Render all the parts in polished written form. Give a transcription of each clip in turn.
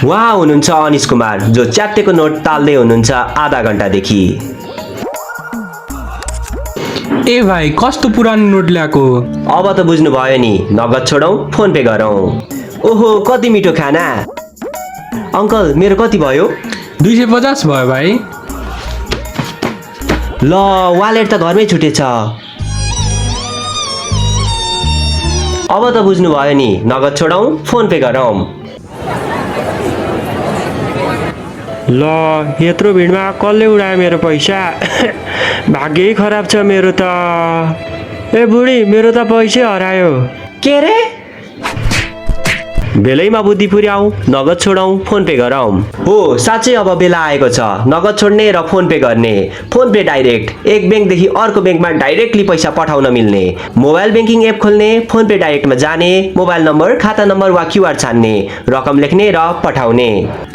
उहाँ हुनुहुन्छ अनिश कुमार, जो च्यातेको नोट ताल्दै हुनुहुन्छ आधा घण्टादेखि। ए भाइ, कस्तो पुरानो नोट ल्याएको? अब त बुझ्नु भयो नि, नगद छोडौँ फोन पे गरौँ। ओहो, कति मिठो खाना। अङ्कल, मेरो कति भयो? 250 भयो भाइ। ल, वालेट त घरमै छुटेछ। अब त बुझ्नु भयो नि, नगद छोडौँ फोन पे गरौँ। ल, यत्रो भिडमा कसले उडायो मेरो पैसा? भाग्यै खराब छ मेरो त। ए बुढी, मेरो त पैसै हरायो। के रे? बेलैमा बुद्धि पुर्याऊ, नगद छोडौँ फोन पे गरौँ। हो, साँच्चै अब बेला आएको छ नगद छोड्ने र फोन पे गर्ने। फोन पे डाइरेक्ट, एक ब्याङ्कदेखि अर्को ब्याङ्कमा डाइरेक्टली पैसा पठाउन मिल्ने। मोबाइल ब्याङ्किङ एप खोल्ने, फोन पे डाइरेक्टमा जाने, मोबाइल नम्बर, खाता नम्बर वा क्युआर छान्ने, रकम लेख्ने र पठाउने।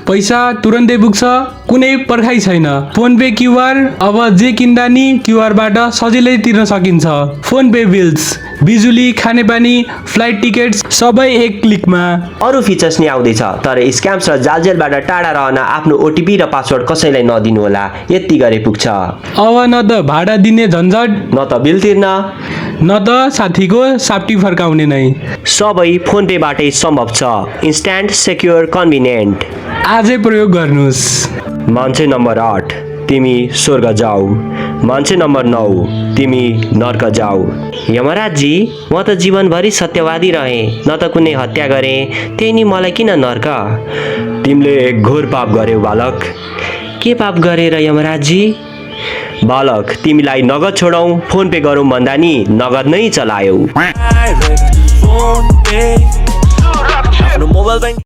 पैसा तुरन्तै पुग्छ, कुनै पर्खाइ छैन। फोन पे क्युआर, अब जे किन्दा नि क्युआरबाट सजिलै तिर्न सकिन्छ। फोन पे बिल्स, बिजुली, खानेपानी, फ्लाइट टिकट्स सबै एक क्लिकमा। अरू फिचर्स नि आउँदैछ, तर स्क्याम्स र जालजेलबाट टाढा रहन आफ्नो ओटिपी र पासवर्ड कसैलाई नदिनु होला, यति गरे पुग्छ। अब न त भाडा दिने झन्झट, न त बिल तिर्न, न त साथीको साप्टी फर्काउने नै। सबै फोन पेबाटै सम्भव छ। Instant, secure, convenient. आजै प्रयोग गर्नुहोस्। मान्छे नम्बर 8, तिमी स्वर्ग जाऊ। मान्छे नम्बर 9, तिमी नर्क जाऊ। यमराजजी, म त जीवनभरि सत्यवादी रहेँ, न त कुनै हत्या गरेँ, त्यही नि मलाई किन नर्क? तिमीले एक घोर पाप गर्यौ बालक। के पाप गरेर यमराजजी? बालक, तिमीलाई नगद छोडौँ फोन पे गरौँ भन्दा नि नगद नै चलायौ।